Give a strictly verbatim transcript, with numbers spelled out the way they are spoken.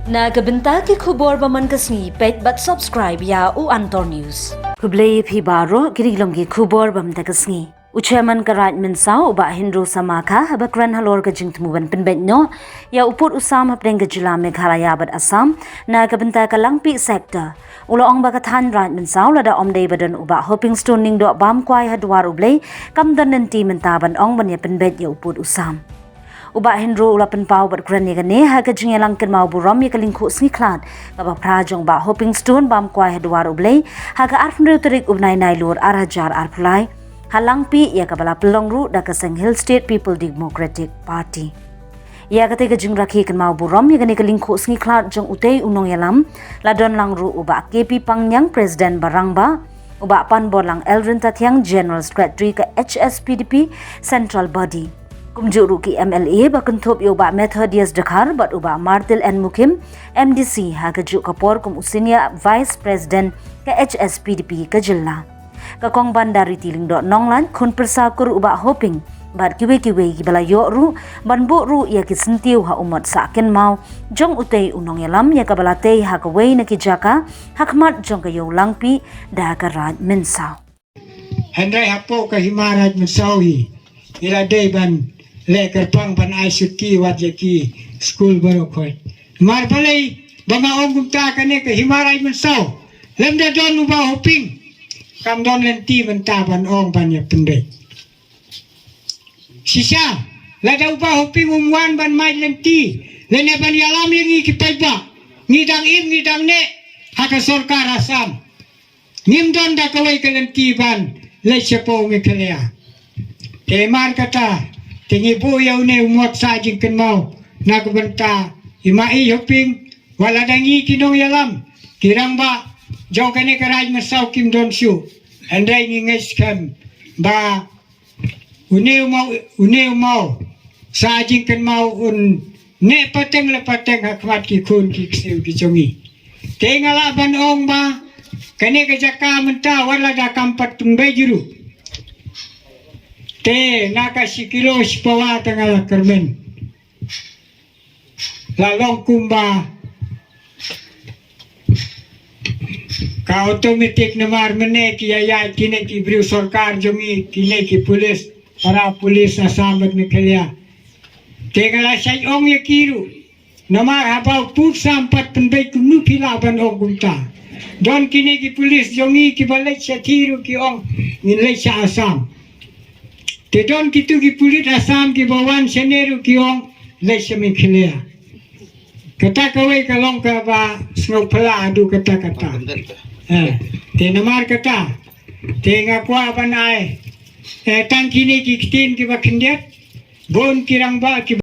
Na ka bynta ki khubor ba man ka sngi, peit bad subscribe ïa u Antor News. Khublei ïa phi baroh, kine ki long ki khubor ba man ka sngi. U chairman ka Raid Mynsaw, u Bah Hynriew Samakha, haba kren halor ka jingthmu ban pynbeit noh ïa u pud u sam hapdeng ka jylla Meghalaya bad Assam na ka bynta ka Langpih sector, u la ong ba ka thaiñ Raid Mynsaw lada ym dei ba don u Bah Hoping Stone Lyngdoh bam kwai ha dwar U Blei, kam don lynti mynta ban ong ban ïa pynbeit ïa u pud u sam. U Bah Hynriew u la pynpaw bad kren ïa kane ha ka jingïalang kynmaw burom ïa ka lyngkhuh sngi khlad kaba phra jong u Bah Hoping Stone bam kwai ha dwar U Blei ha ka arphew hynriew tarik u bnai Nailur ar hajar arphew lai ha Langpih, ïa kaba la pynlong ruh da ka seng Hill State People Democratic Party. Ïa katei ka jingrakhe kynmaw burom ïa kane ka lyngkhuh sngi khlad jong utei u nongïalam, la don lang ruh u Bah K P Pangniang, President Barangbah, u Bah Panborlang L Ryntathiang, General Secretary ka H S P D P Central Body. Kumjuh ruh ki M L A ba kynthup ïa u Bah Methodius Dkhar bad u Bah Martil N Mukhim, M D C, ha kajuh ka por kum u Senior Vice President ka H S P D P ka jylla. Ka Kong Bandariti Lyngdoh Nonglait, khun pyrsa kur u Bah Hoping, bad kiwei kiwei kiba la ïoh ruh ban buh ruh ïa ki syntiew ha u mot sah kynmaw jong utei u nongïalam, ïa kaba la tei ha kawei na ki jaka ha khmat jong ka ïew Langpih da ka Raid Mynsaw. Hynrei hapoh ka Hima Raid Mynsaw hi, ngi la dei ban leh kyrpang ban ai suki wat ïa ki skul baroh khoit. Namar balei ba nga ong kumta? Kane ka Hima Raid Mynsaw, lymda don u Bah Hoping, kam don lynti mynta ban ong ban ïa pynbeit. Shisha, lada u Bah Hoping um wan ban mad lynti lane ban ïalam ïa ngi ki paidbah, ngi dang im ngi dang neh ha ka sorkar Assam. Ngim don da kawei ka lynti ban leit shapoh Meghalaya. Te namar kata, te ngi buh ïa une u mot sah jingkynmaw na ka bynta i Ma i Hoping, wat lada ngi ki nongïalam, ki rangbah jong kane ka Raid Mynsaw kim don shuh, hynrei ngi ngeit skhem ba une u maw, une u maw sah jingkynmaw un neh pateng la pateng ha khmat ki khun ki ksiew ki jong ngi. Te nga lah ban ong ba kane ka jaka mynta wat lada kam pat pynbeit ruh, te na ka shi kilo shi pawa te nga la kyrmen. La long kumba ka automatic, namar mynne ki ïaid kine ki briew sorkar jong ngi, kine ki pulit, para pulit Assam bad Meghalaya. Te nga la shait ong ïa ki ruh, namar haba u pud sam pat pynbeit, kumno phi lah ban ong kumta? Don kine ki pulit jong ngi kiba leit shathie ruh ki ong ngin leit sha Assam. Te don kito ki pulit Assam kiba wan shane ruh ki ong leit sha Meghalaya. Kata kawei ka long kaba sngewphylla haduh katta katta. Eh, te namar kata, te nga kwah ban ai, eh, tang kine ki ktien kiba khyndiat, bun ki rangbah ki